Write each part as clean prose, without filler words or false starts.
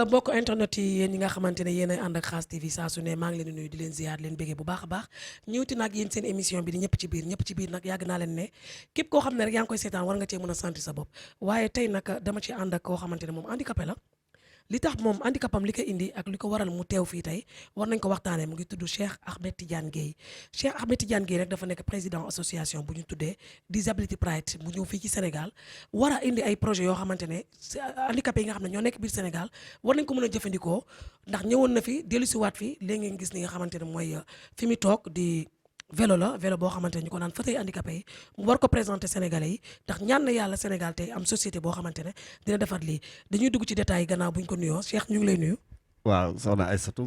mbokk internet yi yéen ñi nga xamante ne yéen a ànd ak Khass TV saa su ne maa ngi leen di nuyu di leen ziar leen béggee bu baax a baax ñëwti nag yéen seen émission bi di ñëpp ci biir nag yàgg naa leen ne képp koo xam ne rek yaa ngi koy seetaan war nga cee mën a sentir sa bopp waaye tey nag dama ci ànd ak koo xamante ne moom handicapé la li tax moom handicapam li ko indi ak li ko waral mu teew fii tey war nañ ko waxtaanee mu ngi tudd Cheikh Ahmed Tidiane Gueye Cheikh Ahmed Tidiane Gueye rek dafa nekk président association bu ñu tuddee Disability Pride mu ñëw fii ci Sénégal war a indi ay projet yoo xamante ne handicapé yi nga xam ne ñoo nekk biir Sénégal war nañ ko mën a jëfandikoo ndax ñëwoon na fi dellusiwaat fi léegi ngeen gis ni nga xamante ne mooy fi mu toog di vélo boo xamante ne ñu ko naan fauteuil handicapé yi mu war ko présenter Sénégalais yi ndax ñaan na yàlla Sénégal tey am société boo xamante ne dina defar lii dañuy dugg ci détails yi gannaaw bu ñu ko nuyoo Cheikh ñu ngi lay nuyu. waaw soxna Aïssatou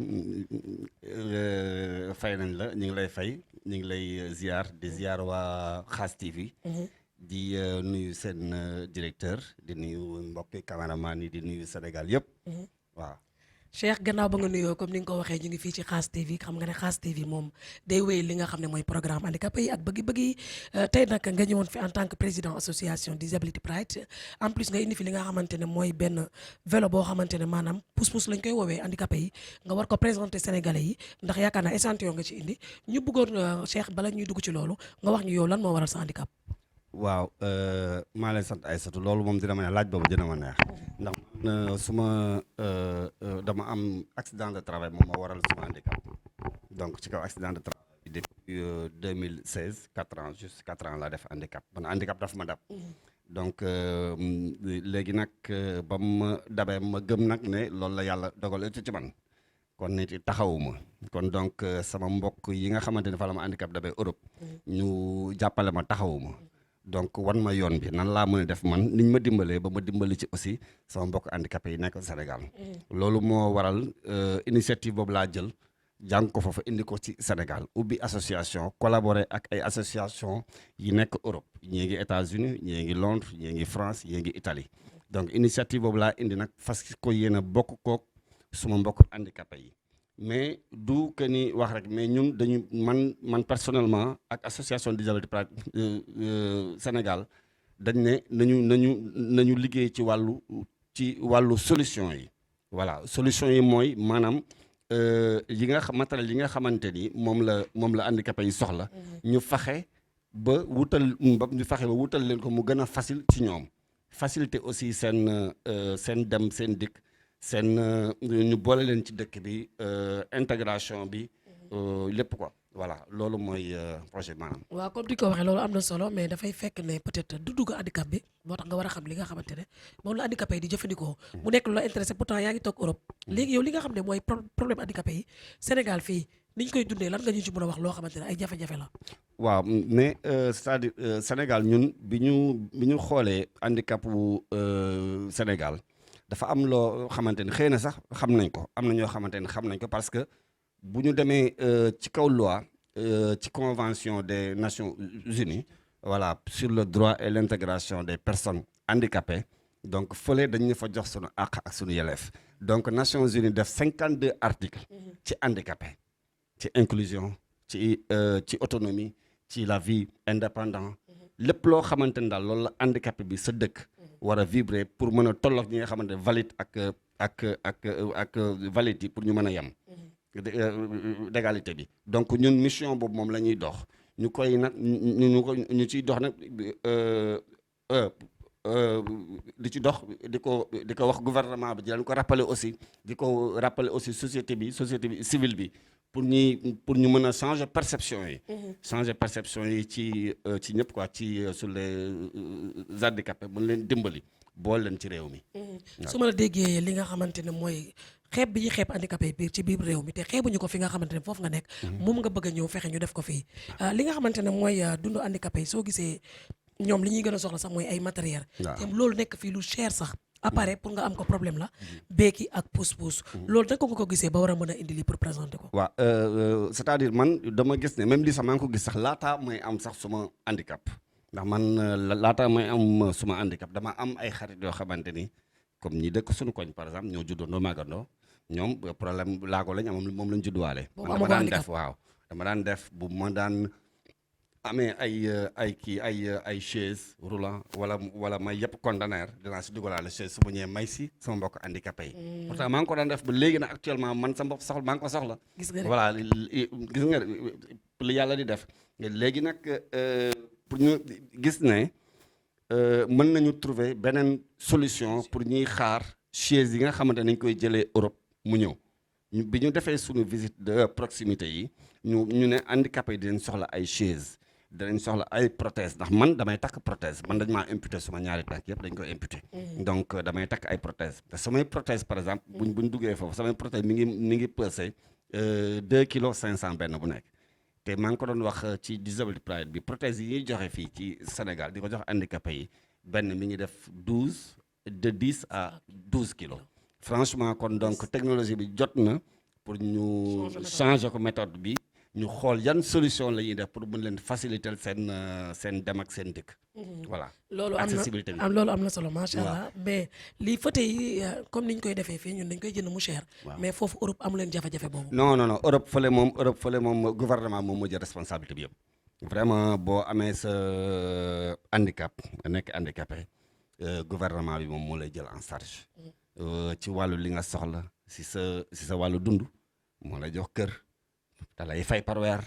fay nañ la ñu ngi lay fay ñu ngi lay ziar di ziar waa Khass TV. di nuyu seen directeur di nuyu mbokki cameraman yi di nuyu Sénégal yëpp. waaw. Cheikh gannaaw ba nga nuyoo comme ni nga ko waxee ñu ngi fii ci Khass TV xam nga ne Khass TV moom day wéy li nga xam ne mooy programme handicapé yi ak bëgg-bëgg yi tey nag nga ñëwoon fi en tant que président association Disability Pride en plus nga indi fi li nga xamante ne mooy benn vélo boo xamante ne maanaam pousse-pousse lañ koy woowee handicapé yi nga war ko présenter Sénégalais yi ndax yaakaar naa échantillon nga ci indi ñu bëggoon Cheikh bala ñuy dugg ci loolu nga wax ñu yow lan moo waral sa handicap. waaw maa lay sant Aïssatou loolu moom dina ma neex laaj boobu dina ma neex ndax suma dama am accident de travail moom moo waral suma handicap donc ci kaw accident de travail bi depuis 2016 4 ans juste 4 ans laa def handicap man handicap dafa ma dab donc léegi nag ba ma dabee ma gëm nag ne loolu la yàlla dogal ci man kon nit taxawuma kon donc sama mbokk yi nga xamante ne fa la ma handicap dabee Europe ñu jàppale ma taxawuma donc wan ma yoon bi nan laa mën a def man niñ ma dimbalee ba ma dimbali ci aussi sama mbokk handicapé yi nekk Sénégal loolu moo waral initiative boobu laa jël jàng ko foofu indi ko ci Sénégal ubbi association collaborer ak ay association yi nekk Europe ñii ngi États-Unis ñii ngi Londres ñii ngi France ñii ngi Italie donc initiative boobu laa indi nag fas ko yéen a bokk kook suma mbokk handicapé yi mais du que ni wax rek mais ñun dañu man personnellement ak association Disability Pride Sénégal dañ ne nañu liggéey ci wàllu solution yi voilà solution yi mooy maanaam yi nga matériel yi nga xamante ni moom la handicapé yi soxla ñu fexe ba wutal leen ko mu gën a facile ci ñoom facilité aussi seen dem seen dikk seen ñu boole leen ci dëkk bi intégration bi lépp quoi voilà loolu mooy projet maanaam. waaw comme di ko waxee loolu am na solo mais dafay fekk ne peut-être du dugg handicap bi moo tax nga war a xam li nga xamante ne moom la handicapé yi di jëfandikoo. mu nekk lu la intéressé pourtant yaa ngi toog Europe. léegi yow li nga xam ne mooy problème handicapé yi Sénégal fii ni ñu koy dundee lan nga ñu ci mën a wax loo xamante ne ay jafe-jafe la. waaw mais c'est-à-dire Sénégal ñun bi ñu xoolee handicapu Sénégal. dafa am loo xamante ni xëy na sax xam nañ ko am na ñoo xamante ni xam nañ ko parce que bu ñu demee ci kaw loi ci convention des Nations Unies voilà sur le droit et l'intégration des personnes handicapées donc fële dañu fa jox sunu àq ak sunu yelleef donc Nations Unies def 52 articles ci handicapé ci inclusion ci autonomie ci la vie indépendante lépp loo xamante ni daal loolu la handicapé bi sa dëkk war a vibrer pour mën a tolloog ñi nga xamante ne valide ak valide yi pour ñu mën a yem d'égalité bi donc ñun mission boobu moom la ñuy dox ñu koy nag ñu ciy dox nag di ci dox di ko wax gouvernement bi di leen ko rappeler aussi société bi civile bi pour ñu mën a changer perception yi ci ñëpp quoi sur les handicapés mën leen dimbali bool leen ci réew mi. su ma la déggee li nga xamante ne mooy xeeb bi ñuy xeeb handicapé biir ci biir réew mi te xeebuñu ko fi nga xamante ne foofu nga nekk. moom nga bëgg a ñëw fexe ñu def ko fii. li nga xamante ne mooy dundu handicapé yi soo gisee ñoom li ñuy gën a soxla sax mooy ay matériel. te loolu nekk fii lu cher sax. appareil pour nga am ko problème la béeki ak pousse-pousse loolu naka nga ko gisee ba war a mën a indi lii pour présenter ko. waaw c'est-à-dire man dama gis ne même lii sax maa ngi ko gis sax laataa may am sax suma handicap ndax man laataa may am suma handicap dama am ay xarit yoo xamante ni comme ñi dëkk suñu koñ par exemple ñoo juddoo màggandoo ñoom problème laago lañ am moom lañ judduwaale. dama daan def dama daan def bu ma daan amee ay chaise roulant wala may yëpp conteneur dinaa si dugalaale chaise su ma ñëwee may si sama mbokk handicapé yi. pourtant maa ngi ko daan def ba léegi nag actuellement man sama bopp soxla maa ngi ko soxla. gis nga voilà gis nga li yàlla di def léegi nag pour ñu gis ne mën nañu trouver beneen solution pour ñuy xaar chaise yi nga xamante nañ koy jëlee Europe mu ñëw bi ñu defee suñu visite de proximité yi ñu ne handicapé yi dinañ soxla ay chaise danañ soxla ay prothèse ndax man damay takk prothèse man dañ maa imputé suma ñaari tànk yëpp dañ koy imputé donc damay takk ay prothèse te samay prothèse par exemple buñ duggee foofu samay prothèse mi ngi pesé 2 kilos 500 benn bu nekk te maa ngi ko doon wax ci Disability Pride bi prothèse yi ñuy joxe fii ci Sénégal di ko jox handicapé yi benn mi ngi def 10 à 12 kilos franchement kon donc technologie bi jot na pour ñu changer ko méthode bi ñu xool yan solution la ñuy def pour mën leen faciliter seen dem ak seen dëkk. voilà loolu accessibilité bi loolu am na solo macha allah mais lii fauteuil yi comme ni ñu koy defee fii ñun dañ koy jënd mu cher. mais foofu Europe amu leen jafe-jafe boobu. non Europe fële moom gouvernement moom moo jël responsabilité bi yëpp. vraiment boo amee sa handicap nga nekk handicapé gouvernement bi moom moo lay jël en charge. ci wàllu li nga soxla si sa wàllu dund moo lay jox kër. te lay fay par weer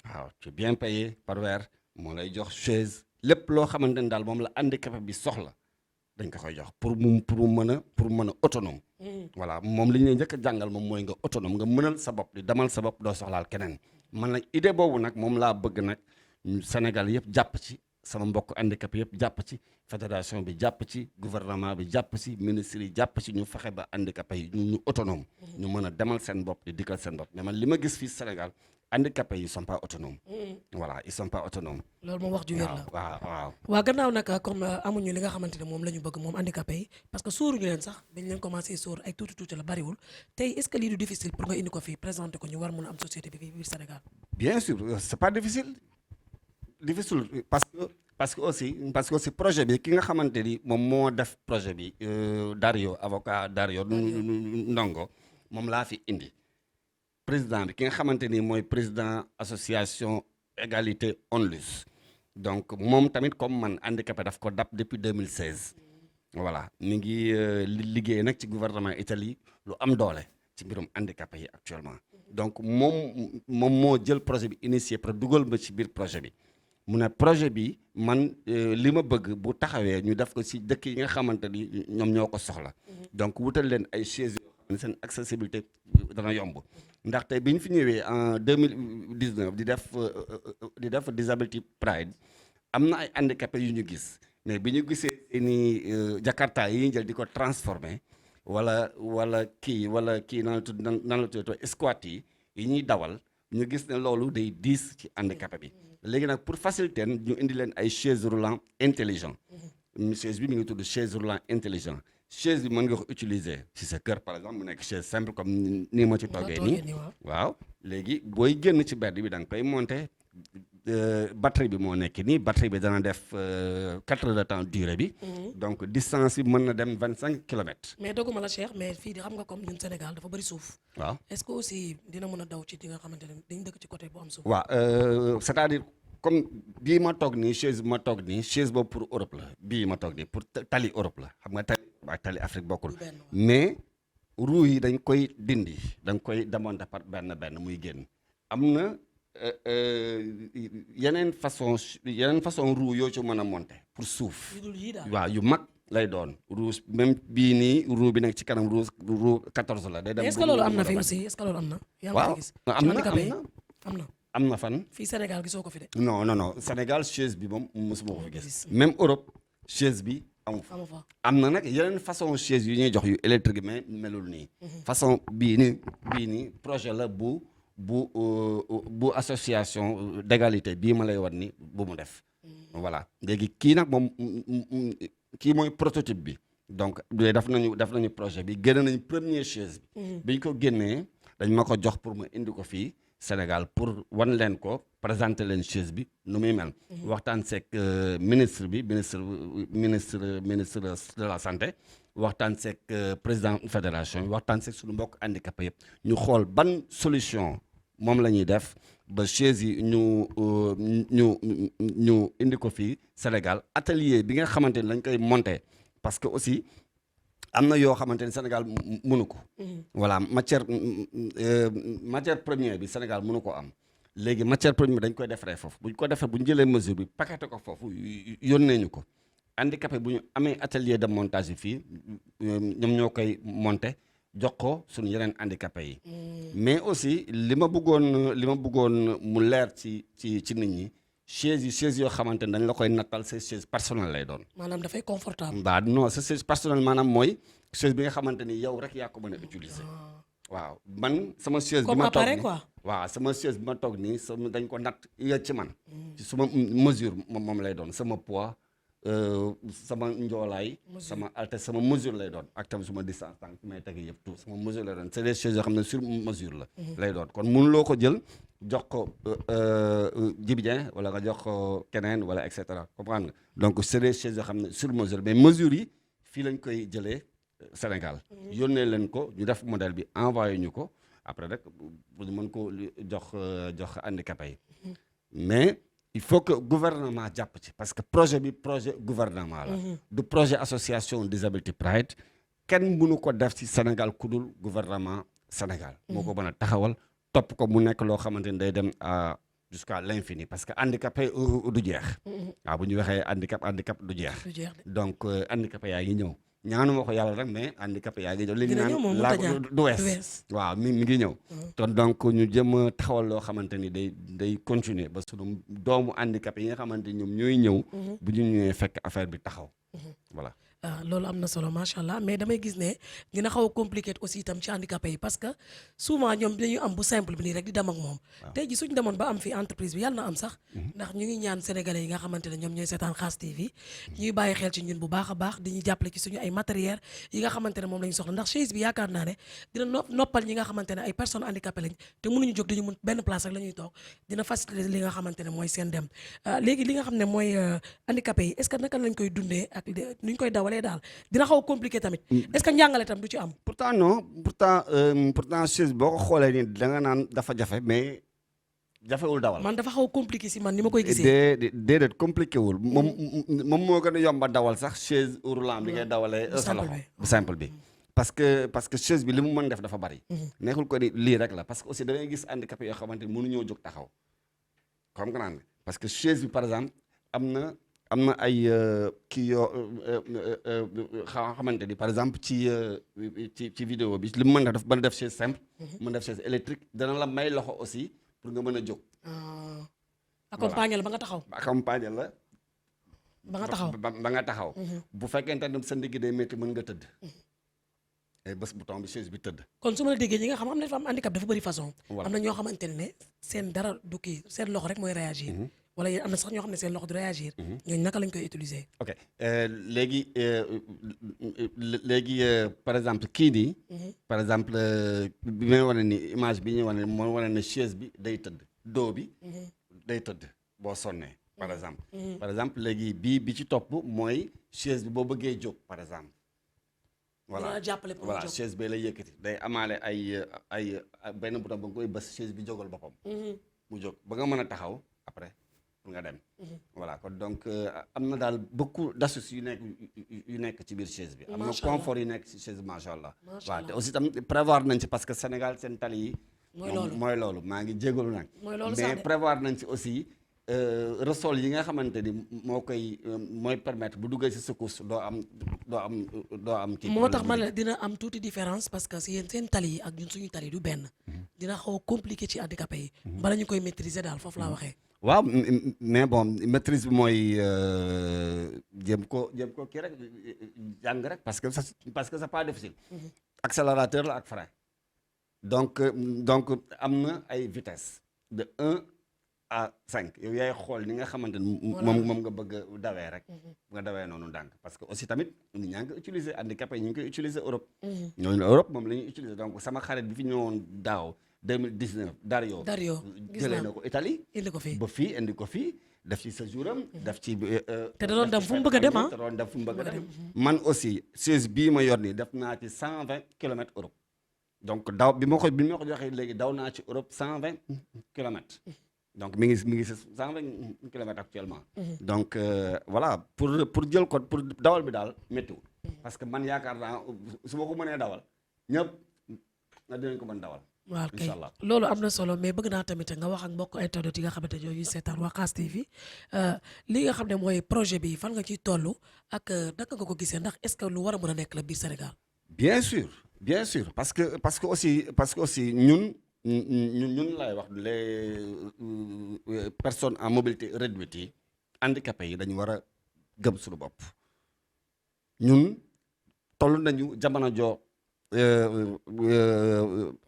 waaw tu bien payé par weer moo lay jox chaise lépp loo xamante ne daal moom la handicapé bi soxla dañ ko koy jox pour mu mën a autonome. voilà moom li ñu njëkk a jàngal moom mooy nga autonome nga mënal sa bopp di demal sa bopp doo soxlaal keneen. man nag idée boobu nag moom laa bëgg nag Sénégal yëpp jàpp ci sama mbokk handicapé yëpp jàpp ci fédération bi jàpp ci gouvernement bi jàpp ci ministre yi jàpp ci ñu fexe ba handicapé yi ñu autonome ñu mën a demal seen bopp di dikkal seen bopp mais man li ma gis fii Sénégal handicapé yi ils sont pas autonomes. voilà ils sont pas autonomes. loolu moom wax ju wér la waaw gannaaw nag comme amuñu li nga xamante ne moom la ñu bëgg moom handicapé yi parce que sóoruñu leen sax dañ leen commencé sóor ay tuuti la bariwul tey est-ce que lii du difficile pour nga indi ko fii présenter ko ñu war mën a am société bi fii biir Sénégal. bien sûr c'est pas difficile parce que aussi projet bi ki nga xamante ni moom moo def projet bi avocat Dario Ndongo moom laa fi indi président bi ki nga xamante ni mooy président association égalité onlus donc moom tamit comme man handicapé daf ko dab depuis 2016 voilà mi ngi liggéey nag ci gouvernement Italie lu am doole ci mbirum handicapé yi actuellement donc moom moo jël projet bi initié pour dugal ma ci biir projet bi mu ne projet bi man li ma bëgg bu taxawee ñu def ko ci dëkk yi nga xamante ni ñoom ñoo ko soxla donc wutal leen ay chaises yoo xam ne seen accessibilité dana yomb ndaxte bi ñu fi ñëwee en 2019 di def Disability Pride am na ay handicapés yu ñu gis mais bi ñu gisee ni Jakarta yi ñu jël di ko transformer wala kii nan la tudd squat yi ñuy dawal ñu gis ne loolu day diis ci handicapé bi léegi nag pour faciliter ñu indi leen ay chaise roulant intelligent chaise bi mi ngi tudd chaise roulant intelligent chaise bi mën nga ko utiliser ci sa kër par exemple mu nekk chaise simple comme nii ma ci toggee nii waaw léegi booy génn ci mbedd bi da nga koy monter batterie bi moo nekk nii batterie bi dana def 4 heures de temps durée bi donc distance bi mën na dem 25 kilomètres. mais doguma la Cheikh mais fii di xam nga comme ñun Sénégal dafa bëri suuf. waaw est-ce que aussi dina mën a daw ci di nga xamante ne dañ dëkk ci côté bu am suuf. waaw c'est-à-dire comme bii ma toog nii chaise bi ma toog nii chaise boobu pour Europe la bii ma toog nii pour tali Europe la xam nga tali ak tali Afrique bokkul mais roue yi dañ koy dindi dañ koy démonter par benn muy génn am na yeneen façon roue yoo ci mën a monter pour suuf waaw yu mag lay doon roue même bii nii roue bi nekk ci kanam roue 14 la day dem. est-ce que loolu am na fi aussi est-ce que loolu am na. yaa ngi koy gis am na fan. fii Sénégal gisoo ko fi de. non Sénégal chaise bi moom mosuma ko fi gis. même Europe chaise bi amu fa. am na nag yeneen façon chaise yu ñuy jox yu électrique mais melul nii. façon bii nii projet la bu association d'égalité bii ma lay wan ni bu mu def. voilà léegi kii nag moom kii mooy prototype bi donc def nañu projet bi génne nañu première chaise bi. biñ ko génnee dañ ma ko jox pour ma indi ko fii Sénégal pour wan leen ko présenter leen chaise bi nu muy mel. waxtaan seeg ministre de la santé waxtaan seeg président fédération bi waxtaan seeg suñu mbokk handicapé yëpp ñu xool ban solution moom la ñuy def ba chaise yi ñu indi ko fii Sénégal atelier bi nga xamante ni lañ koy monter parce que aussi am na yoo xamante ni Sénégal mënu ko. voilà matière première bi Sénégal mënu ko am. léegi matière première dañ koy defaree foofu bu ñu ko defee bu ñu jëlee mesure bi paqueté ko foofu yónnee ñu ko handicapé bu ñu amee atelier de montage yi fii ñoom ñoo koy monter jox ko suñu yeneen handicapé yi. mais aussi li ma bëggoon mu leer ci nit ñi chaise yoo xamante ne dañ la koy nattal sa chaise personnelle lay doon. maanaam dafay confortable. waaw non sa chaise personnelle maanaam mooy chaise bi nga xamante ni yow rek yaa ko mën a utiliser. waaw man sama chaise bi ma toog nii quoi. waaw sama chaise bi ma toog nii dañ ko natt yegg ci man. ci suma mesure moom lay doon sama poids sama njoolaay. sama altesse sama mesure lay doon ak tam suma distance tànk may teg yëpp tout sama mesure lay doon c'est des choses yoo xam ne sur mesure la. lay doon kon mënuloo ko jël jox ko Djibidien wala nga jox ko keneen wala et cetera comprendre nga donc c'est des choses yoo xam ne sur mesure mais mesures yi fii lañ koy jëlee. Sénégal yónnee leen ko ñu def modèle bi envoyé ñu ko après rek bu ñu mën ko jox handicapé yi mais il faut que gouvernement jàpp ci parce que projet gouvernement la du projet association Disability Pride kenn mënu ko def ci Sénégal ku dul gouvernement Sénégal moo ko mën a taxawal topp ko mu nekk loo xamante ni day dem jusqu'à l'infini parce que handicapé du jeex waaw bu ñu waxee handicap du jeex donc handicapé yaa ngi ñëw ñaanuma ko yàlla rek mais handicapé yaa ngi ñëw li ñu naan laa du wees waaw mi ngi ñëw kon donc ñu jëm a taxawal loo xamante ni day continuer ba sunu doomu handicapé yi nga xamante ni ñoom ñooy ñëw bu ñu ñëwee fekk affaire bi taxaw voilà loolu am na solo macha allah mais damay gis ne dina xaw a compliqué aussi itam ci handicapé yi parce que souvent ñoom dañuy am bu simple bi nii rek di dem ak moom tey ji suñ demoon ba am fi entreprise bi yàlla na am sax ndax ñu ngi ñaan sénégalais yi nga xamante ne ñoom ñooy seetaan Khass TV ñuy bàyyi xel ci ñun bu baax a baax di ñu jàppale ci suñu ay matériel yi nga xamante ne moom lañu soxla ndax chaise bi yaakaar naa ne dina noppal ñi nga xamante ne ay personnes handicapées lañ te mënuñu jóg dañu mun benn place rek la ñuy toog dina faciliter li nga xamante ne mooy seen dem léegi li nga xam ne mooy handicapé yi est-ce que naka lañ koy dundee ak nuñ koy dawalee daal dina xaw a compliqué tamit est-ce que njàngale tam du ci am. pourtant non pourtant chaise boo ko xoolee nii da nga naan dafa jafe mais jafewul dawal. man dafa xaw a compliqué si man ni ma koy gisee. déedéet compliqué wul moom moo gën a yomba dawal sax chaise roulant bi ngay dawalee sa loxo bu simple bi. parce que chaise bi li mu mën def dafa bari. neexul ko ni lii rek la parce que aussi da ngay gis handicapé yoo xamante ni mënuñoo jóg taxaw comme que naan parce que chaise bi par exemple am na ay kii yoo xamante ni par exemple ci vidéo bi li mu mën a def chaise simple. mën def chaise électrique dana la may loxo aussi pour nga mën a jóg. accompagner la ba nga taxaw. accompagner la. ba nga taxaw. bu fekkente ne sa ndigg day métti mën nga tëdd. ay bés bouton bi chaise bi tëdd. kon su ma la déggee ñi nga xam ne dafa am handicap dafa bëri façon. am na ñoo xamante ne seen dara du kii seen loxo rek mooy réagir. wala am na sax ñoo xam ne seen loxo du réagir. ñooñu naka lañ koy utiliser. ok léegi par exemple kii nii. par exemple bi may wane ni image bi ñuy wane moo wane ne chaise bi day tëdd dos bi. day tëdd boo sonnee. par exemple léegi bi ci topp mooy chaise bi boo bëggee jóg par exemple. voilà chaise bee lay yëkkati day amaale ay benn bouton ba nga koy bës chaise bi jógal boppam. mu jóg ba nga mën a taxaw après. nga dem voilà kon donc am na daal beaucoup d'astuces yu nekk ci biir chaise bi am na confort yu nekk ci chaise bi macha allah waaw te aussi tam prévoir nañ ci parce que Sénégal seen tali yi mooy loolu maa ngi jégalu nag mais prévoir nañ ci aussi ressort yi nga xamante ni mooy permettre bu duggee ci secousse doo am kii moo tax man la dina am tuuti différence parce que si yéen seen tali yi ak ñun suñu tali du benn dina xaw a compliqué ci handicapé yi bala ñu koy maîtriser daal foofu laa waxee waaw mais bon maîtrise bi mooy jéem ko kii rek jàng rek parce que c'est pas difficile. accélérateur la ak frein. donc am na ay vitesse de 1 à 5 yow yaay xool ni nga xamante ni moom nga bëgg a dawee rek. nga dawee noonu ndànk parce que aussi tamit nit ñaa ngi koy utiliser handicapé ñu ngi koy utiliser Europe. ñooñu Europe moom la ñuy utiliser donc sama xarit bi fi ñëwoon daaw. 2019 Dario jëlee na ko Italie indi ko fii ba fii indi ko fii def ci séjour am def ci te da doon dem fu mu bëgg a dem te doon dem fu mu bëgg a dem man aussi chaise bii ma yor nii def naa ci 120 kilomètres Europe donc daw bi ma ko joxee léegi daw naa ci Europe 120 kilomètres. donc mi ngi si 120 kilomètres actuellement. donc voilà pour jël ko pour dawal bi daal méttiwul. parce que man yaakaar naa su ma ko mënee dawal ñëpp nga dinañ ko mën dawal. waaw kay incha allah loolu am na solo mais bëgg naa tamit nga wax ak mbokk internet yi nga xamante ne ñooy seetaan waa Khass TV li nga xam ne mooy projet bi fan nga ciy toll ak naka nga ko gisee ndax est-ce que lu war a mën a nekk la biir Sénégal. bien sûr parce que aussi ñun lay wax les personnes en mobilité réduite yi handicapés yi dañu war a gëm suñu bopp ñun toll nañu jamono joo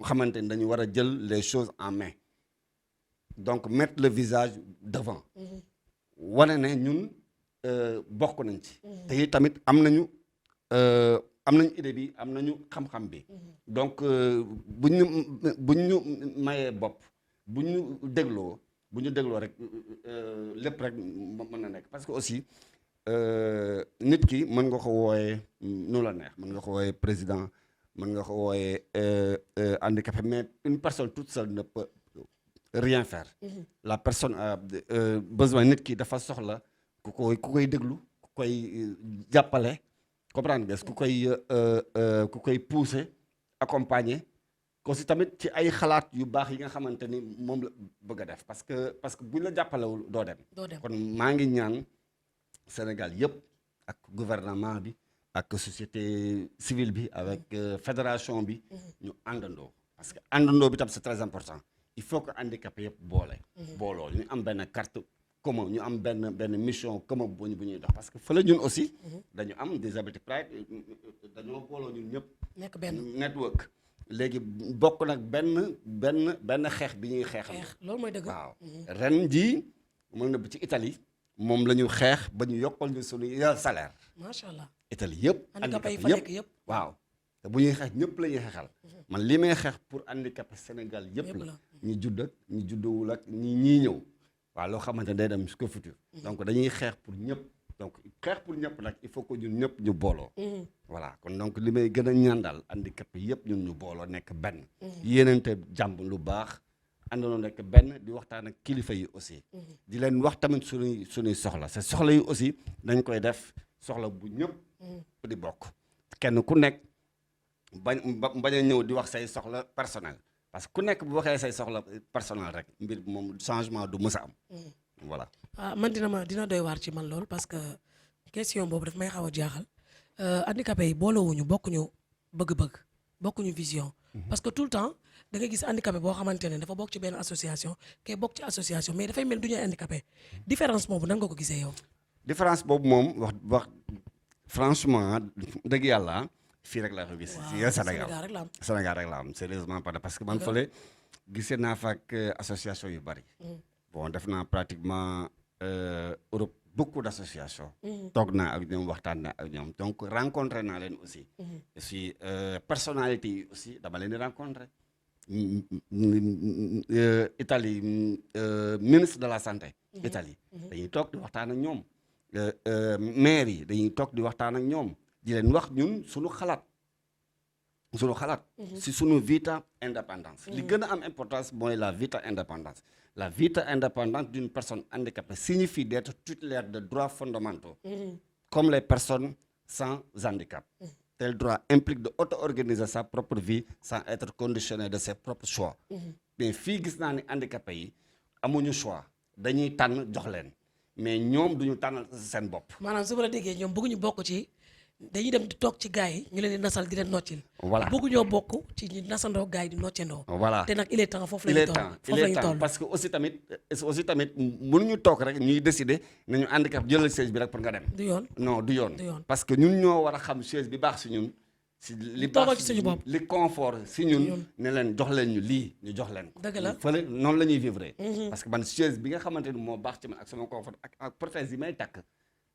xamante ni dañu war a jël les choses en main donc mettre le visage devant wane ne ñun bokk nañ ci te it tamit am nañu idée bi am nañu xam-xam bi donc buñ ñu mayee bopp bu ñu dégloo rek lépp rek mën na nekk parce que aussi nit ki mën nga ko wooyee nu la neex mën nga ko wooyee président mën nga ko wooyee handicapé mais une personne toute seule ne peut rien faire la personne a besoin nit ki dafa soxla ku koy déglu ku koy jàppale comprendre nga ku koy pousser accompagner ko si tamit ci ay xalaat yu baax yi nga xamante ni moom la bëgg a def parce que buñ la jàppalewul doo dem kon maa ngi ñaan Sénégal yëpp ak gouvernement bi ak société civile bi avec fédération bi ñu àndandoo parce que àndandoo bi tam c'est très important il faut que handicapé yëpp booloo ñu am benn carte commun ñu am benn mission commun bu ñuy dox parce que fële ñun aussi dañu am Disability Pride dañoo booloo ñun ñëpp nekk benn network léegi bokk nag benn xeex bi ñuy xeexal loolu mooy dëgg waaw ren jii mën na bu ci Italie moom la ñu xeex ba ñu yokkal ñu suñu salaire macha allah Italie yëpp handicapé yi fa nekk yëpp waaw te bu ñuy xeex ñëpp la ñuy xeexal man li may xeex pour handicapé Sénégal yëpp la ñu judd ak ñu juddowul ak ñii ñëw waaw loo xamante ne day dem jusqu'au futur donc dañuy xeex pour ñëpp donc xeex pour ñëpp nag il faut que ñun ñëpp ñu booloo voilà kon donc li may gën a ñaan daal handicapé yëpp ñun ñu booloo nekk benn yéenante jàmm lu baax àndandoo nekk benn di waxtaan ak kilifa yi aussi di leen wax tamit suñuy soxla c'est soxla yi aussi dañ koy def soxla bu ñëpp di bokk kenn ku nekk bañ a ñëw di wax say soxla personnel parce que ku nekk bu waxee say soxla personnel rek mbir moom changement du mës a am voilà man dina doy waar ci man lool parce que question boobu daf may xaw a jaaxal handicapé yi boolewuñu bokkuñu bëgg-bëgg bokkuñu vision parce que tout le temps da nga gis handicapé boo xamante ne dafa bokk ci benn association kay bokk ci association mais dafay mel du ñuy handicapé différence boobu nan nga ko gisee yow différence boobu moom wax franchement dëgg yàlla fii rek laa ko gis si Sénégal rek la am sérieusement parce que man fële gisee naa fa ak association yu bari bon def naa pratiquement Europe beaucoup d'associations toog naa ak ñoom waxtaan naa ak ñoom donc rencontré naa leen aussi aussi personnalité yi aussi dama leen di rencontré Italie ministre de la santé Italie dañuy toog di waxtaan ak ñoom maire yi dañuy toog di waxtaan ak ñoom di leen wax ñun suñu xalaat si suñu vita indépendance li gën a am importance mooy la vita indépendance la vita indépendante d'une personne handicapée signifie d'être titulaire de droits fondamentaux comme les personnes sans handicap tel droit implique de auto-organiser sa propre vie sans être conditionné de ses propres choix mais fii gis naa ni handicapé yi amuñu choix dañuy tànn jox leen mais ñoom duñu tànnal seen bopp maanaam su ma la déggee ñoom bëgguñu bokk ci dañuy dem di toog ci gars yi ñu leen di nasal di leen noccil voilà bëgguñoo bokk ci ñu nasandoo gars yi di noccandoo voilà te nag il est temps foofu la ñu toll parce que aussi tamit mënuñu toog rek ñuy décider nañu handicap jëlal chaise bi rek pour nga dem du yoon non du yoon parce que ñun ñoo war a xam chaise bi baax si ñun si li baax ci suñu bopp li confort si ñun ne leen jox leen ñu lii ñu jox leen ko dëgg la fële noonu la ñuy vivre parce que man chaise bi nga xamante ni moo baax ci man ak sama confort ak prothèse yi may takk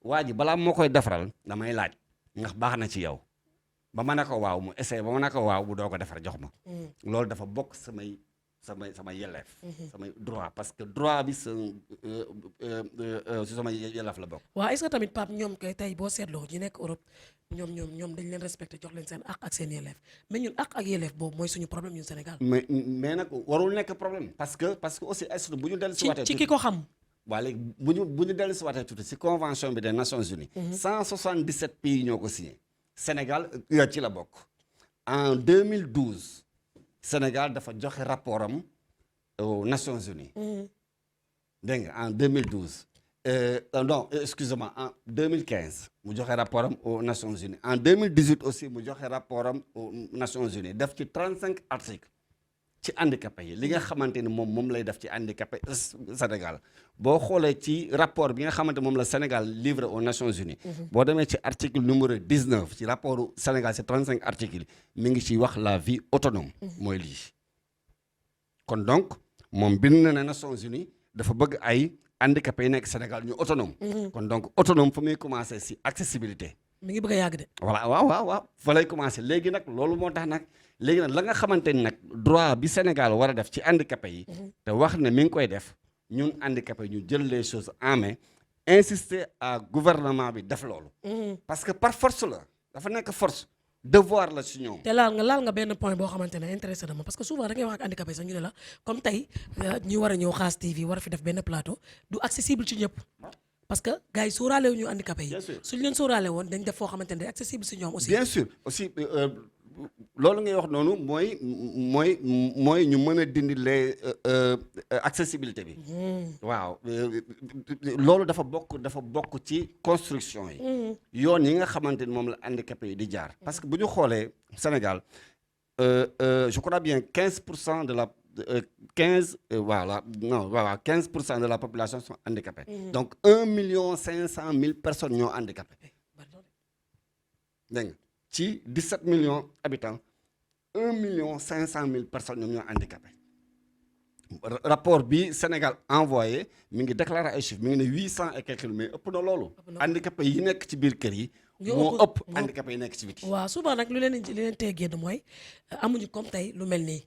waa ji balaa moo koy defaral damay laaj ndax baax na ci yow ba ma ne ko waaw mu essayé ba ma ne ko waaw bu doo ko defar jox ma loolu dafa bokk sama yelleef. samay droit parce que droit bi si sama yelleef la bokk. waaw est-ce que tamit Pape ñoom kay tey boo seetloo ñu nekk Europe ñoom dañ leen respecté jox leen seen àq ak seen yelleef mais ñun àq ak yelleef boobu mooy suñu problème ñun Sénégal. mais nag warul nekk problème. parce que aussi est bu ñu dellu si waatee ci ki ko xam. waa léegi bu ñu dellu si waatee tuuti si convention bi des Nations Unies. 177 pays ñoo ko signé. Sénégal ci la bokk. en 2012 Sénégal dafa joxe rapport am aux Nations Unies. dégg nga en 2012. non excusez-moi en 2015 mu joxe rapport am aux Nations Unies en 2018 aussi mu joxe rapport am aux Nations Unies def ci 35 articles ci handicapé yi li nga xamante ni moom lay def ci handicapé Sénégal boo xoolee ci rapport bi nga xamante moom la Sénégal livré aux Nations Unies. boo demee ci article numéro 19 ci rapport Sénégal ci 35 articles mi ngi ci wax la vie autonome. mooy lii. kon donc moom bind na ne Nations Unies dafa bëgg ay handicapé yi nekk Sénégal ñu autonome. kon donc autonome fa muy commencé si accessibilité. mi ngi bëgg a yàgg de. voilà waaw fa lay commencé léegi nag loolu moo tax nag léegi nag la nga xamante ni nag droit bi Sénégal war a def ci handicapé yi. te wax ne mi ngi koy def ñun handicapé ñu jël les choses en main insister à gouvernement bi def loolu. parce que par force la dafa nekk force. devoir la si ñoom. te laal nga benn point boo xamante ne intéressé na ma parce que souvent da ngay wax ak handicapé sax ñu ne la comme tey ñu war a ñëw Khass TV war a fi def benn plateau du accessible ci ñëpp. parce que gars yi sóoraale wu ñu handicapé yi. suñu leen sóoraale woon dañ def foo xamante ne accessible si ñoom aussi. bien sûr aussi loolu ngay wax noonu mooy ñu mën a dindi les accessibilité bi. waaw loolu dafa bokk ci construction yi. yoon yi nga xamante ni moom la handicapé yi di jaar. parce que bu ñu xoolee Sénégal je crois bien 15% de la 15% de la population sont handicapées. donc 1,5 million personnes ñoo handicapées. dégg nga ci 17 millions habitants 1,5 million personnes ñoom ñoo handicapées. rapport bi Sénégal envoyé mi ngi déclaré ay chiffres mi ngi ne 800 et quelques mais ëpp na loolu. handicapé yi nekk ci biir kër yi. moo ëpp handicapé yi nekk ci biti. waaw souvent nag li leen tee génn mooy amuñu comme tey lu mel nii.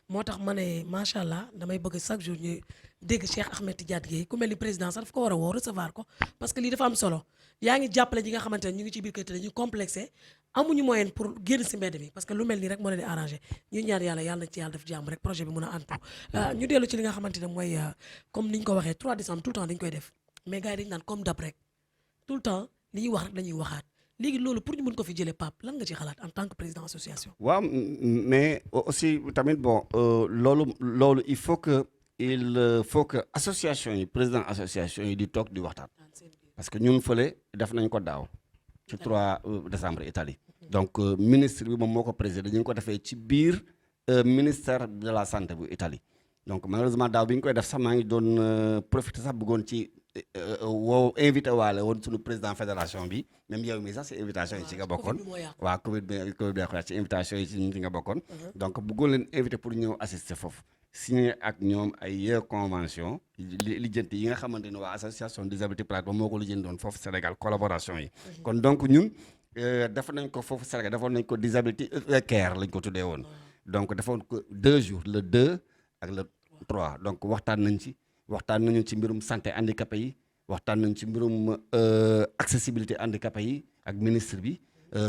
moo tax ma ne macha allah damay bëgg chaque jour ñu dégg Cheikh Ahmed Tidiane Guèye ku mel ni président sax daf ko war a woo recevoir ko parce que lii dafa am solo yaa ngi jàppale ñi nga xamante ne ñu ngi ci biir kër te dañuy complexé amuñu moyen pour génn si mbedd mi parce que lu mel nii rek moo leen di arrangé ñu ñaan yàlla na ci yàlla def jàmm rek projet bi mun a antu ñu dellu ci li nga xamante ne mooy comme ni ñu ko waxee 3 décembre tout le temps dañ koy def mais gars yi dañu naan comme dab rek tout le temps li ñuy wax rek dañuy waxaat léegi loolu pour ñu mën ko fi jëlee Pape lan nga ci xalaat en tant que président association. waaw mais aussi tamit bon loolu il faut que association yi président association yi di toog di waxtaan. parce que ñun fële def nañ ko daaw. ci 3 décembre Italie. donc ministre bi moom moo ko présidé ñu ngi ko defee ci biir ministère de la santé bu Italie. donc malheureusement daaw bi ñu koy def sax maa ngi doon profiter sax bëggoon ci. invité waale woon suñu président fédération bi même yow mi sax si invitation yi ci nga bokkoon waaw Covid bi ci invitation yi ci nga bokkoon donc bëggoon leen invité pour ñëw assister foofu signé ak ñoom ay convention lijjanti yi nga xamante ne waa association disabilité plateau moo ko lijjanti doon foofu Sénégal collaboration yi kon donc ñun def nañ ko foofu Sénégal defoon nañ ko disabilité care lañ ko tuddee woon donc defoon ko 2 jours le 2 ak le 3 donc waxtaan nañu ci mbirum santé handicapé yi waxtaan nañu ci mbirum accessibilité handicapé yi ak ministre bi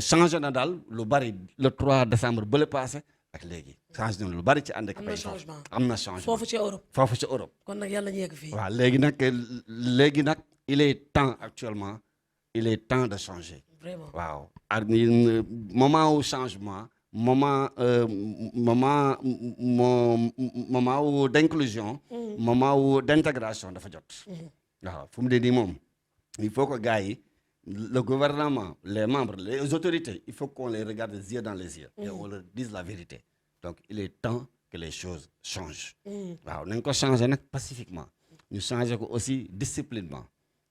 changé na daal lu bari le 3 décembre ba le passé ak léegi changé na lu bari ci handicapé yi am na changement foofu ci Europe kon nag yàlla ñu yegg fii waaw léegi nag il est temps actuellement de changer vraiment waaw ak moment wu changement moment wu d'inclusion moment wu d'intégration dafa jot waaw fu mu dee nii moom il faut que gars yi le gouvernement les membres les autorités il faut qu'on les regarde les yeux dans les yeux et on leur dise la vérité donc il est temps que les choses changent waaw nañ ko changer nag pacifiquement ñu changer ko aussi disciplinement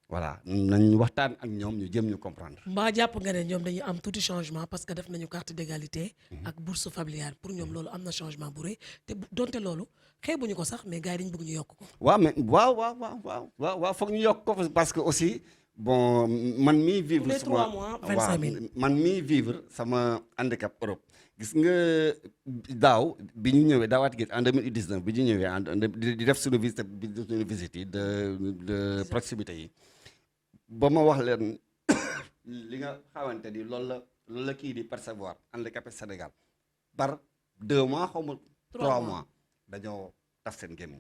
voilà nañ waxtaan ak ñoom ñu jëm ñu comprendre. mbaa jàpp nga ne ñoom dañuy am tuuti changement parce que def nañu carte d'égalité ak bourse familiale pour ñoom loolu am na changement bu rëy te donte loolu xeebuñu ko sax mais gars yi dañu bëgg ñu yokk ko. waaw mais waaw foog ñu yokk ko parce que aussi bon man mii tous vivre les 3 sama mois waaw 25 000. man mii vivre sama handicap Europe gis nga daaw bi ñu ñëwee daawaati gi en 2019 bi ñu ñëwee di def suñu visite yi de proximité yi ba ma wax leen li nga xamante ni loolu la kii di percevoir handicapé Sénégal par 2 mois xaw ma 3 mois dañoo taf seen gémmiñ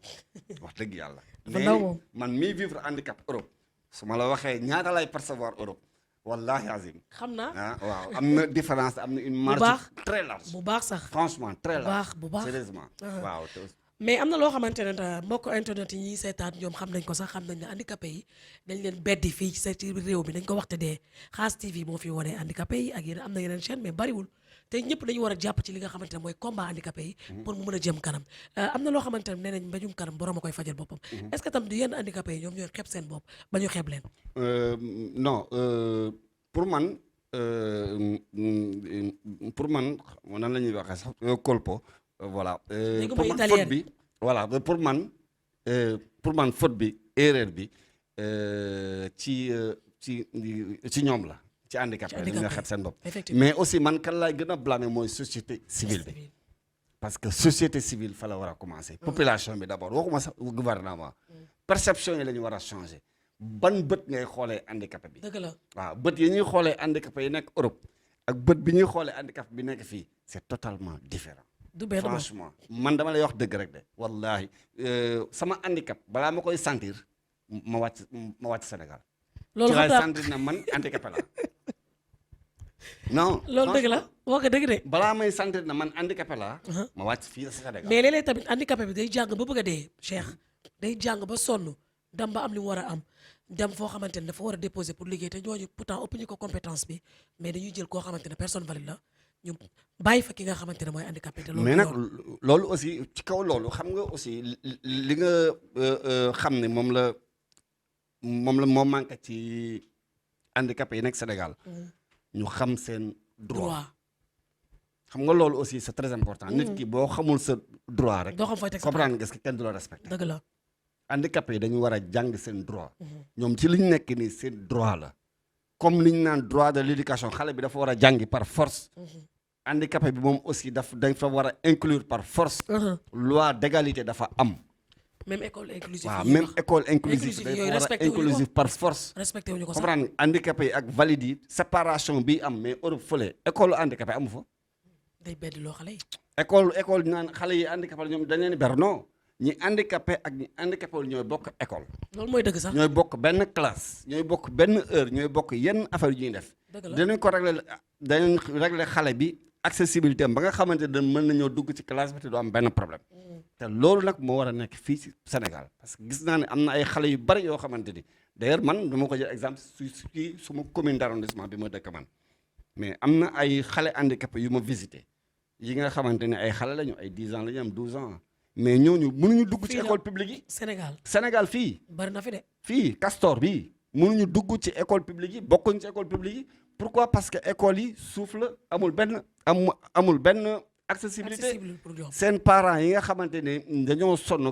wax dëgg yàlla mais man mii vivre handicap Europe su ma la waxee ñaata lay percevoir Europe wallahi azim xam naa waaw am na différence am na une marge très large bu baax sax franchement très large bu baax sérieusement waaw mais am na loo xamante ne mbokk internet yi ñuy seetaan ñoom xam nañ ko sax xam nañ ne handicapé yi dañ leen beddi fii ci réew mi dañ ko waxte dee Khass TV moo fi wone handicapé yi ak yeneen am na yeneen chaîne mais bariwul te ñëpp dañu war a jàpp ci li nga xamante ne mooy combat handicapé yi pour mu mën a jëm kanam am na loo xamante ne nee nañ mbéjum kanam borom a koy fajal boppam est-ce que tam du yenn handicapé yi ñoom ñooy xeeb seen bopp ba ñu xeeb leen non pour man nan la ñuy waxee sax colpo voilà pour man faute bi voilà pour man faute bi erreur bi ci ñoom la ci handicapé yi ñoo xeeb seen bopp mais aussi man kan laay gën a blâmer mooy société civile bi parce que société civile fa la war a commencer population bi d'abord waxuma sax gouvernement perception yi la ñu war a changer ban bët ngay xoolee handicapé bi dëgg la waaw bët yi ñuy xoolee handicapé yi nekk Europe ak bët bi ñuy xoolee handicapé bi nekk fii c'est totalement différent du benn franchement man dama lay wax dëgg rek de wallahi sama handicap balaa ma koy sentir ma wàcc Sénégal loolu ci laay sentir na man handicapé la non loolu dëgg la wax nga dëgg de balaa may sentir na man handicapé la ma wàcc fii Sénégal mais léeg-léeg tamit handicapé bi day jàng ba bëgg a dee Cheikh day jàng ba sonn dem ba am li mu war a am dem foo xamante ne dafa war a déposer pour liggéey te ñooñu pourtant ëpp ñu ko compétence bi mais dañuy jël koo xamante ne personne valide la ñu bàyyi fa ki nga xamante ne mooy handicapé te loolu mais nag loolu aussi ci kaw loolu xam nga aussi li nga xam ne moo manqué ci handicapé yi nekk Sénégal ñu xam seen droit xam nga loolu aussi c'est très important nit ki boo xamul sa droit rek doo xam fooy teg comprendre nga est-ce que kenn du la respecté dëgg la handicapé yi dañu war a jàng seen droit ñoom ci li ñu nekk nii seen droit la comme li ñu naan droit de l'éducation xale bi dafa war a jàngi par force handicapé bi moom aussi dafa war a inclure par force loi d'égalité dafa am même école inclusive waaw même école inclusive dafa war a inclusive par force respecté wuñu ko sax comprendre handicapé yi ak valide yi séparation bi am mais Europe fële école handicapé amu fa day bedd loo xale yi école naan xale yi handicapé ñoom dañ leen ber non ñi handicapé ak ñi handicapé wul ñooy bokk école loolu mooy dëgg sax ñooy bokk benn classe ñooy bokk benn heure ñooy bokk yenn affaire yu ñuy def danañ régler xale bi accessibilité am ba nga xamante ne mën nañoo dugg ci classe bi te du am benn problème te loolu nag moo war a nekk fii ci Sénégal parce que gis naa ne am na ay xale yu bari yoo xamante ni d'ailleurs man dama ko jël exemple suma commune d'arrondissement bi ma dëkk man mais am na ay xale handicapé yu ma visité yi nga xamante ne ay xale lañu ay 10 ans la ñu am 12 ans mais ñooñu mënuñu dugg ci école publique yi Sénégal fii bari na fi de fii Castor bii mënuñu dugg ci école publique yi bokkuñ ci école publique yi pourquoi parce que école yi suuf la amul benn accessibilité seen parents yi nga xamante ne dañoo sonn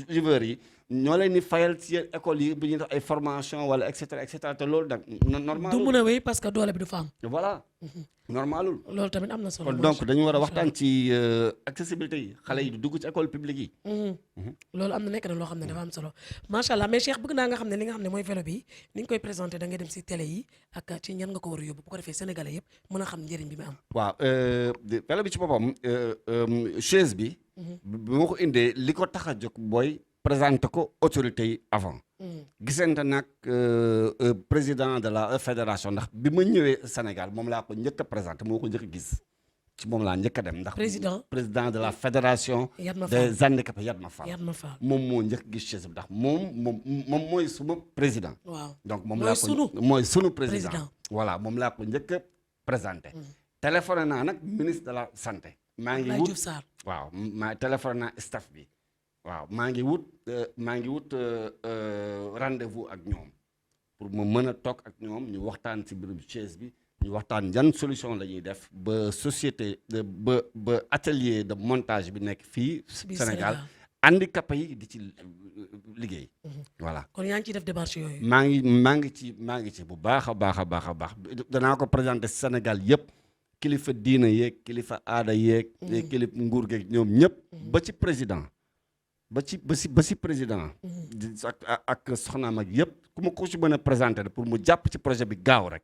viveurs yi ñoo leen di fayal ci école yi bu ñuy def ay formation wala et cetera te loolu nag normal du mën a wéy parce que doole bi du fa am voilà normalul loolu tamit am na solo kon donc dañu war a waxtaan ci accessibilité yi xale yi di dugg ci école publique yi loolu am na nekk na loo xam ne dafa am solo macha allah mais Cheikh bëgg naa nga xam ne li nga xam ne mooy vélo bi ni nga koy présenté da ngay dem si télé yi ak ci ñan nga ko war a yóbbu bu ko defee sénégalais yëpp mën a xam njëriñ bi mu am waaw vélo bi ci boppam chaise bi bi ma ko indee li ko tax a jóg booy présenté ko autorité yi avant gisante nag président de la fédération ndax bi ma ñëwee Sénégal moom laa ko njëkk a présenté moo ko njëkk a gis ci moom laa njëkk a dem ndax président de la fédération des handicapés Yatma Fall moom moo njëkk a gis chaise bi ndax moom mooy suma président donc moom laa ko mooy sunu président voilà moom laa ko njëkk a présenté téléphoné naa nag ministre de la santé maa ngi wut waaw maa téléphoné naa staff bi waaw maa ngi wut rendez-vous ak ñoom pour ma mën a toog ak ñoom ñu waxtaan ci mbirum chaise bi ñu waxtaan yan solution la ñuy def ba société ba atelier de montage bi nekk fii Sénégal handicapé yi di ci liggéey. voilà kon yaa ngi ciy def démarche yooyu. maa ngi ci bu baax a baax a baax a baax danaa ko présenter Sénégal yëpp kilifa diina yeeg kilifa aada yeeg. kilifa nguur geeg ñoom ñëpp. ba ci président ba ci président. ak soxnaam ak yëpp ku ma ko ci mën a présenter pour mu jàpp ci projet bi gaaw rek.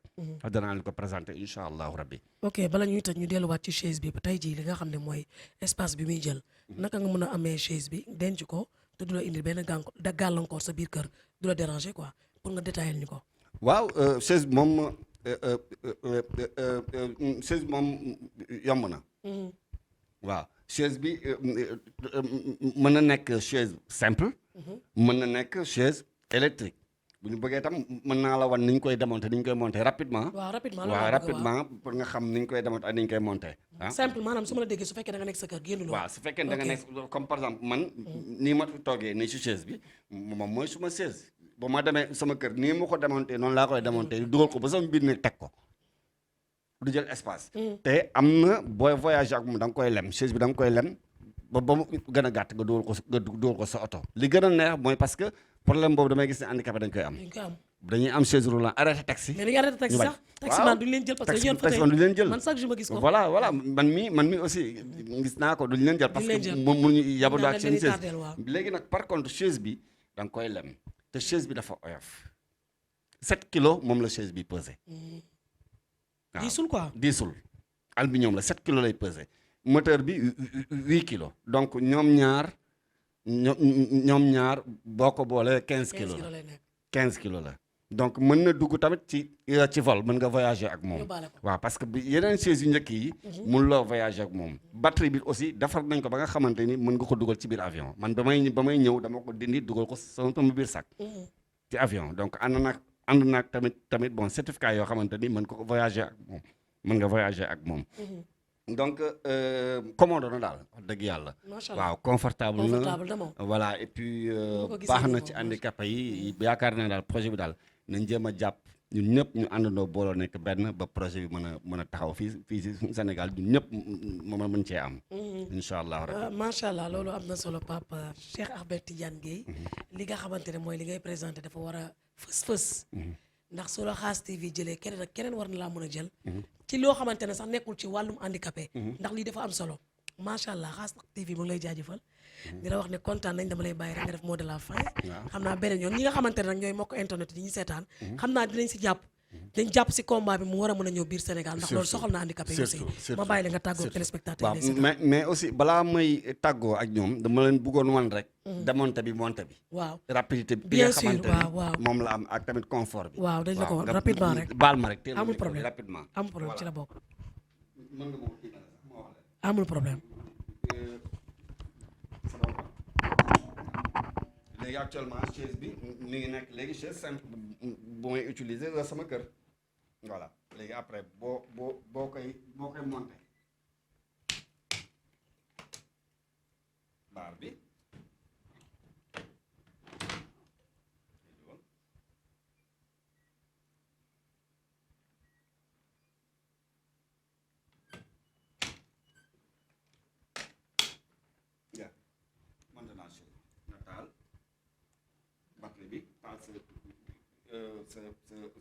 danaa leen ko présenter incha allahu rabbi. ok bala ñuy tëj ñu delluwaat ci chaise bi ba tey jii li nga xam ne mooy espace bi muy jël. naka nga mën a amee chaise bi denc ko te du la indi benn gàllankoor sa biir kër du la déranger quoi pour nga détailler ñu ko. waaw chaise moom yomb na. waaw chaise bi mën na nekk chaise simple. mën na nekk chaise électrique. bu ñu bëggee tam mën naa la wan ni ñu koy démonter ni ñu koy monter rapidement. waaw rapidement pour nga xam ni ñu koy démonter ak ni ñu koy monter. simple maanaam su ma la déggee su fekkee da nga nekk sa kër génn. waaw su fekkee da nga nekk comme par exemple man. nii ma toogee nii si chaise bi moom mooy suma chaise. ba ma demee sama kër nii ma ko démonter noonu laa koy démonter dugal ko ba sama biir nekk teg ko. du jël espace. te am na booy voyager ak moom da nga koy lem chaise bi da nga koy lem ba mu gën a gàtt nga dugal ko sa oto. li gën a neex mooy parce que problème boobu damay gis ne handicapé dañ koy am. dañuy am chaise roulant arrêté taxi. mais dañuy arrêté taxi sax. taximan duñ leen jël parce que dañuy yor taximan duñ leen jël. man chaque jour ma gis ko. voilà man mi aussi gis naa ko duñ leen jël. parce que moom mënuñu yabandoo ak seen chaise. léegi nag par contre chaise bi da nga koy lem te chaise bi dafa oyof 7 kilos moom la chaise bi pesé. waaw diisul quoi diisul. aluminium la 7 kilos lay pesé moteur bi 8 kilos donc ñoom ñaar boo ko boolee 15 kilos la 15 kilos la donc mën na dugg tamit ci vol mën nga voyager ak moom. waaw parce que yeneen chaise yu njëkk yi. mun loo voyager ak moom. batterie bi aussi defar nañ ko ba nga xamante ni mën nga ko dugal ci biir avion man ba may ñëw dama ko dindi dugal ko sama biir sac. ci avion donc ànd naag tamit bon certificat yoo xamante ni mën ko voyager ak moom mën nga voyager ak moom. donc commode na daal wax dëgg yàlla. waaw confortable na voilà et puis baax na ci handicapé yi yaakaar naa daal projet bi daal nañ jéem a jàpp ñun ñëpp ñu àndandoo booloo nekk benn ba projet bi mën a taxaw fii si Sénégal ñun ñëpp moom mën cee am. incha allah rabbi. macha allah loolu am na solo Pape Cheikh Ahmed Tidiane Gueye. li nga xamante ne mooy li ngay présenté dafa war a fës. ndax su la Khass TV jëlee keneen ak keneen war na laa mën a jël. ci loo xamante ne sax nekkul ci wàllum handicapé. ndax lii dafa am solo. macha allah Khass TV mu ngi lay jaajëfal. di la wax ne kontaan nañ dama lay bàyyi rek nga def mot de la fin. xam naa beneen yoon ñi nga xamante ne nag ñooy mbokk internet yi ñu seetaan. xam naa dinañ si jàpp. dañ jàpp si combat bi mu war a mën a ñëw biir Sénégal ndax loolu soxal na handicapé yi aussi ma bàyyi la nga tàggoo téléspectateur yi mais aussi balaa may tàggoo ak ñoom dama leen bëggoon wan rek démonté bi monté bi waaw rapidité bi bien nga sûr xamante waaw ni moom la am ak tamit confort bi waaw dañ la ko war rapidement rek baal ma rek teel amul problème rapidement amul problème ci la bokk mën nga moo kii na sax ma wax amul problème léegi actuellement chaise bi mi ngi nekk léegi chaise simple bu may utiliser sama kër voilà léegi après boo koy monter barre bi ja maintenant chaise nga taal batterie bi taal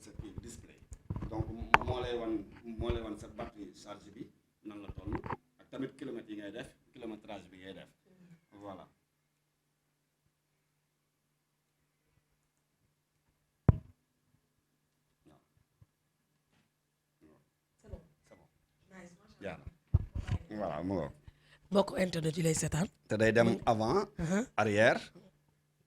sa kii display donc moo lay wan sa batterie charge bi nan la toll ak tamit kilomètres yi ngay def kilométrage bi ngay def voilà c'est bon yaa voilà mu ngo mbokk internet yi lay seetaan te day dem avant arrière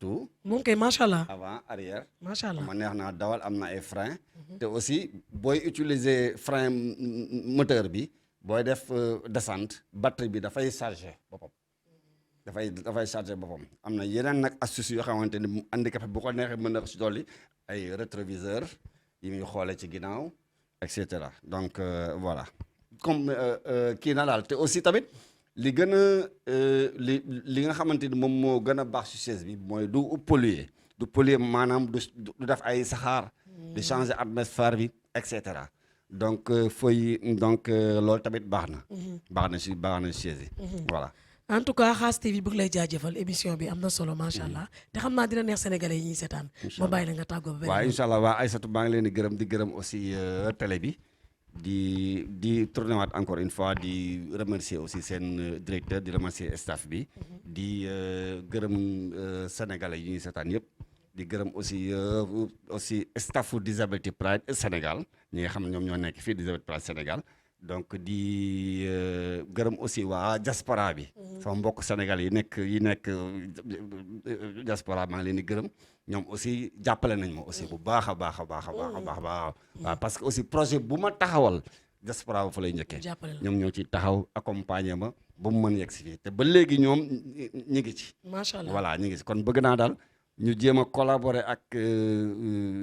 tout moom kay macha allah avant arrière macha allah ma neex naa dawal am na ay frein te aussi booy utiliser frein moteur bi booy def descente batterie bi dafay chargé boppam dafay chargé boppam am na yeneen nag astuce yoo xamante ni handicapé bu ko neexee mën na ko si dolli ay rétroviseur yi muy xoolee ci ginnaaw et cetera donc voilà comme kii na daal te aussi tamit li gën a li nga xamante ni moom moo gën a baax ci chaise bi mooy du polluer maanaam du def ay saxaar di changer atmosphère bi et cetera donc loolu tamit baax na ci chaise yi voilà en tout cas Khass TV bëgg lay jaajëfal émission bi am na solo macha allah te xam naa dina neex sénégalais yi ñuy seetaan. ma bàyyi la nga tàggoo ba beneen waaw yoon. incha allah waa Aïssatou maa ngi leen di gërëm aussi télé bi di tourné waat encore une fois di remercier aussi seen directeur di remercier staff bi di gërëm sénégalais yi ñuy seetaan yëpp di gërëm aussi staffu Disability Pride Sénégal ñi nga xam ne ñoom ñoo nekk fii Disability Pride Sénégal donc di gërëm aussi waa diaspora bi sama mbokk Sénégal yi nekk diaspora maa ngi leen di gërëm ñoom aussi jàppale nañ ma aussi bu baax a baax waaw parce que aussi projet bu ma taxawal diaspora ba fa lay njëkkee ñoom ñoo ci taxaw accompagner ma ba mu mën yegg si fii te ba léegi ñoom ñi ngi ci macha allah voilà ñi ngi ci kon bëgg naa daal ñu jéem a collaborer ak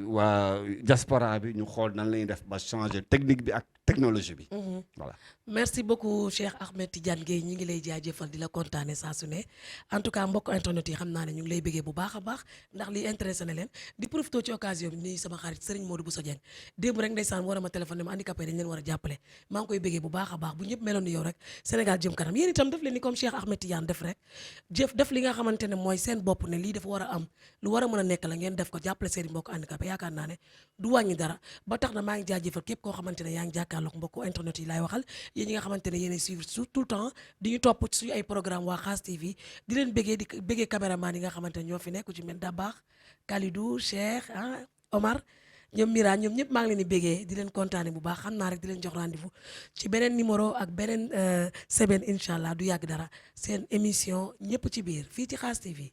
waa diaspora bi ñu xool nan la ñuy def ba changer technique bi ak technologie bi. Voilà. Merci beaucoup Cheikh Ahmed Tidiane Gueye ñi ngi lay jaajëfal di la kontaane saa su ne en tout cas mbokk internet yi xam naa ne ñu ngi lay bëggee bu baax a baax ndax li intéressé na leen di profité ci occasion bi nii sama xarit Serigne Modou Bousso Dieng démb rek ndeysaan war a ma téléphoné ma handicapé dañ leen war a jàppale maa ngi koy bëggee bu baax a baax bu ñëpp meloon ni yow rek Sénégal jëm kanam yéen itam def leen ni comme Cheikh Ahmed Tidiane def rek def li nga xamante ne mooy seen bopp ne lii dafa war a am lu war a mën a nekk la ngeen def ko jàppale seen mbokk handicapé yaakaar naa ne du wàññi dara ba tax na maa ngi jaajëfal képp koo xamante ne yaa ngi jàkkaarloog mbokk internet yi laay waxal yéen ñi nga xamante ne yéen suivre tout le temps di ñu topp suñu ay programme waa Khass TV di leen bëggee di bëggee caméraman yi nga xamante ne ñoo fi nekk ku ci mel Dabakh Kalidou Cheikh Omar ñoom Mira ñoom ñëpp maa ngi leen di bëggee di leen kontaane bu baax xam naa rek di leen jox rendez-vous ci beneen numéro ak beneen semaine incha allah du yàgg dara seen émission ñëpp ci biir fii ci Khass TV